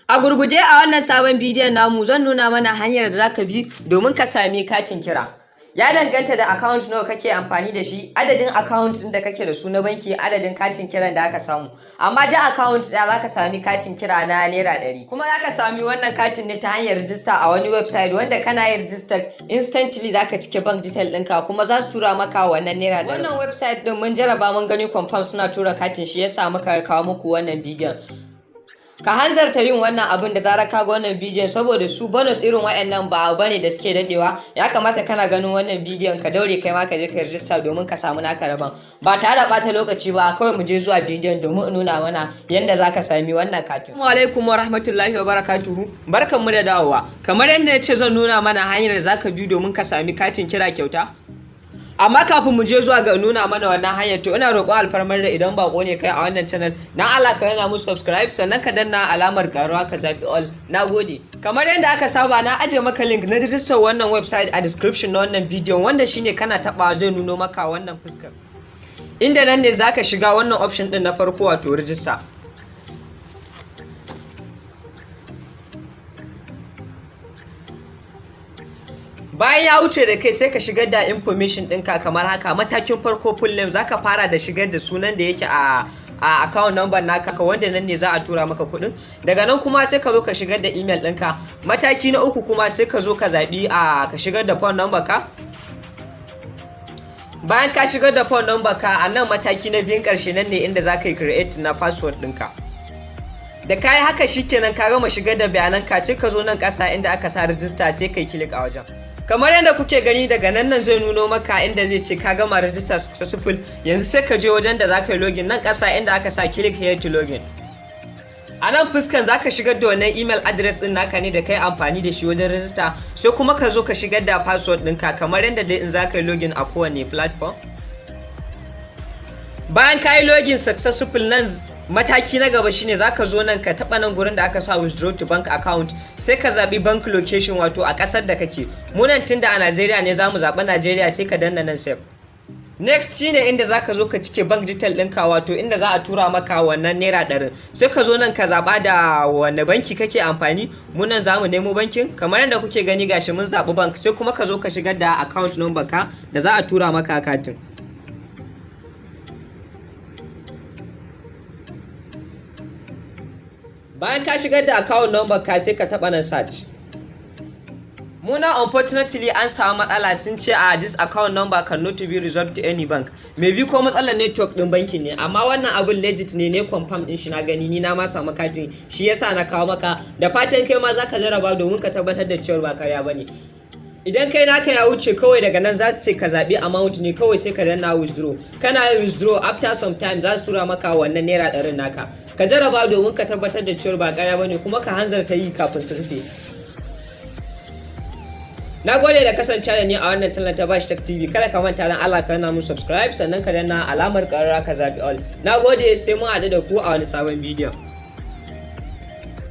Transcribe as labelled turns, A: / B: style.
A: A gurguje a wannan sabon bidiyon namu zan nuna mana hanyar da zaka bi domin ka sami katin kira. Ya danganta da account nawa kake amfani da shi, adadin account ɗin da kake da su na banki, adadin katin kiran da aka samu. Amma da account ɗaya zaka sami katin kira na ₦100. Kuma zaka sami wannan katin ne ta hanyar rijista a wani website wanda kana yin rijistar instantly zaka cike bank detail ɗinka kuma za su tura maka wannan ₦100. Wannan website ɗin mun jaraba mun gani confirm suna tura katin, shi yasa muka kawo muku wannan bidiyon. Ka hanzarta yin wannan abin da zarar ka ga wannan bidiyon, saboda su bonus irin waɗannan ba abu bane da suke dadewa. Ya kamata kana ganin wannan bidiyon ka daure kai ma ka je ka rijista domin ka samu naka rabon. Ba tare da ɓata lokaci ba, kawai mu je zuwa bidiyon domin in nuna mana yadda za ka sami wannan katin. Assalamu alaikum wa rahmatullahi wa barakatuhu. Barkanmu da dawowa. Kamar yadda ya ce zan nuna mana hanyar da za ka bi domin ka sami katin kira kyauta. Amma kafin mu je zuwa ga nuna mana wannan hanyar, to ina roƙon alfarmar da idan bako ne kai a wannan channel, dan Allah ka yana mu subscribe, sannan ka danna alamar karuwa ka zabi all. Nagode. Kamar yadda aka saba, na aje maka link na register wannan website a description na wannan bidiyon, wanda shine kana taba zai nuno maka wannan fuskar, inda nan ne zaka shiga wannan option din na farko, wato register. Bayan ya wuce da kai, sai ka shigar da information ɗinka kamar haka. Matakin farko, full name. Zaka fara da shigar da sunan da yake a account number naka, wanda nan ne za a tura maka kuɗin. Daga nan kuma sai ka zo ka shigar da email ɗinka. Mataki na uku kuma, sai ka zo ka zaɓi a ka shigar da phone number ka. Bayan ka shigar da phone number ka, a nan mataki na biyun ƙarshe, nan ne inda za ka yi create na password ɗinka. Da kayi haka, shikenan, ka gama shigar da bayanan ka. Sai ka zo nan ƙasa inda aka sa register, sai kai click a wajen. Kamar yadda kuke gani, daga nan nan zai nuno maka inda zai ce ka gama register successful. Yanzu sai ka je wajen da zaka yi login, nan ƙasa inda aka sa "Click here to login". A nan fuskan zaka shigar da wannan email address din naka ne da kai amfani da shi wajen register, sai kuma ka zo ka shigar da password ɗinka kamar yadda dai in zaka yi login a kowane platform. Bayan ka yi login successful, nan mataki na gaba shine zaka zo nan ka taba nan gurin da aka sa "Withdraw to bank account", sai ka zabi bank location, wato a kasar da kake. Munan tunda a Najeriya ne, zamu zaɓi Najeriya, sai ka danna nan "Save". Next shine inda zaka zo ka cike bank detail ɗinka, wato inda za a tura maka wannan ₦100. Sai ka zo nan ka zaɓa da wanne banki kake amfani. Munan zamu nemo bankin. Kamar yadda kuke gani, gashi mun zaɓi bank. Sai kuma ka zo ka shigar da account number ka da za a tura maka katin. Bayan ka shigar da account number ka, sai ka taɓa nan "Search". Muna unfortunately an samu matsala, sun ce a "This account number cannot be resolved to any bank". Maybe ko matsalar network din bankin ne, amma wannan abun legit ne, confirm din shi na gani, ni na ma samu katin, shi yasa na kawo maka. Da fatan kai ma zaka jarraba domin ka tabbatar da cewa ba karya bane. Idan kai naka ya wuce, kawai daga nan za su ce ka zaɓi amount ne, kawai sai ka danna "Withdraw". Kana yin withdraw, after some time za su tura maka wannan ₦100 naka. Ka jarraba domin ka tabbatar da cewa ba karya bane, kuma ka hanzarta yi kafin su rufe. Na gode da kasance da ni a wannan channel ta Bash Tech TV. Kada ka manta, dan Allah ka danna mu subscribe, sannan ka danna alamar ƙararra ka zabi all. Na gode, sai mun haɗu da ku a wani sabon bidiyon.